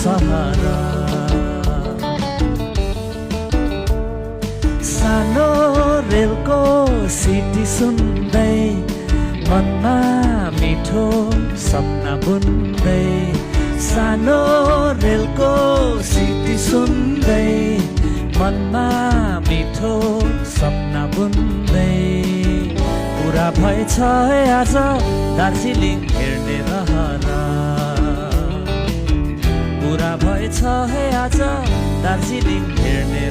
सहारा सानो रेलको सिटी सुन्दै मनमा मिठो सपना बुन्दै सानो रेलको सिटी सुन्दै मनमा मिठो सपना बुन्दै पुरा भएछ आज दार्जिलिङ हेर्ने रहरा पुरा भएछ आज दार्जिलिङ हेर्ने